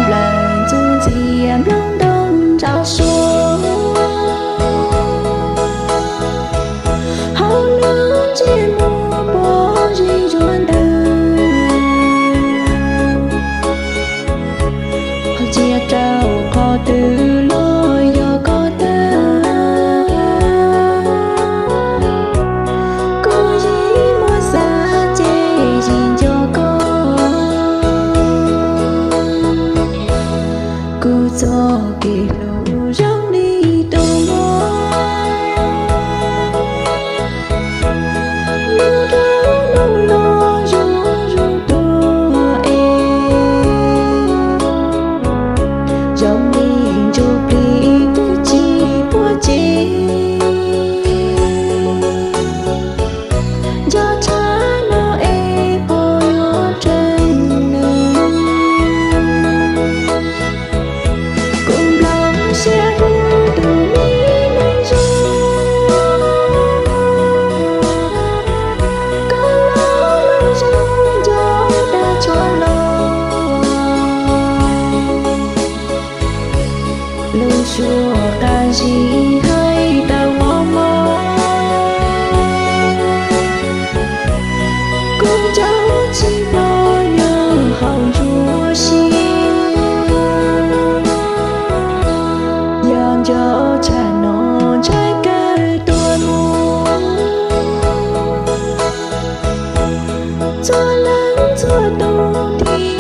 nplawm ntxuj ntxiag nplooj ntoo ntsau suav, hauv lub ntsej muag pob zeb zuag ntawd, ntsia rau qhov twg los yog koj tag. Kuv yeej muaj xav ces yeej nco koj, kuv txoj kev hlub zoo li tus mob. Lub hnub no los zuj zus tuaj es zoo li ntsuj plig twb tsis puas tsev. Nco tshaj no es puas yuav tseeb nws, kuv nplooj siab hlub tus me neeg zoo. Koj los lub zoo nco dag tshua los, lub suab qab zib hais tau mob mob. Kuv nco tsis pom nyob hauv nruab siab, yog nco tshaj no ntshai kawg tuag mus. Txhua leej txhua tus thiaj